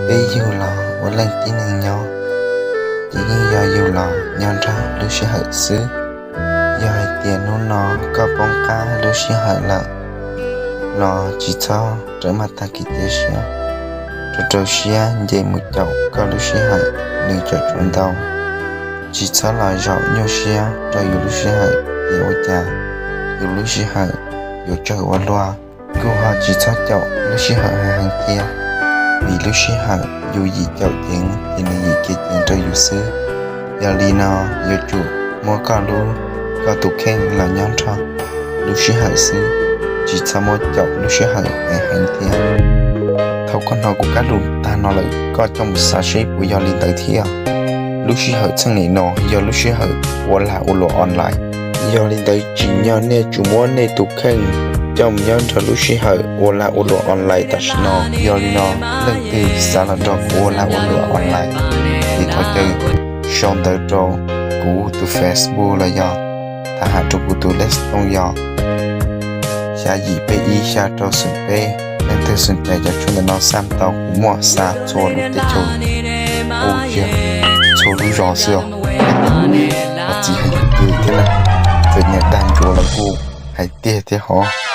Peb yug los ua leej tib neeg nyob, ces yeej yog yug los nyob nrog lub sij hawm xwb. Yog hais tias hnub no koj poob qab lub sij hawm lawm los tsis txhob rawm maj tag kev cia siab, rau rau siab nce mus caum koj lub sij hawm, nws caum tsuav ntau. Tsis txhob los zaum nyuaj siab rau yus lub sij hawm, ces ua cas yus lub sij hawm yuav tsawg ua luaj. Kuj ho tsis txhob caum lub sij hawm heev heev thiab, vim lub sij hawm yus yim caum ceev ces nws yim ceev ceev rau yus xwb. Yog li no, yuav tsum muab koj lub, koj tus kheej los nyob nrog lub sij hawm xwb, tsis txhob muab caum lub sij hawm heev heev thiab. Thaum koj hnov kuv kab lus tag no lawm, koj coj mus xav seb puas yog li ntawd thiab. Lub sij hawm txheej nim no yog lub sij hawm ua lag ua luam online. Yog li ntawd tsim nyog nej tsum muab nej tus kheej coj mus nyob nrog lub sij hawm ua lag ua luam online tam sim no. Yog li no, leej twg xav los nrog kuv ua lag ua luam online, ces thov caw sau ntawv rau kuv tus Facebook los yog tham ham rau kuv tus Ledxtooj yog xya yim peb ib xya rau xoom peb. Leej twg xoom cai cov tshuaj ntawm no xa tau, kuv muaj xa txhua lub teb chaws, ua kiag txhua lub zos xwb os. Los txiv hais tiag thiab na, txawm niag dag ntsuav los kuj hais tiag thiab hov.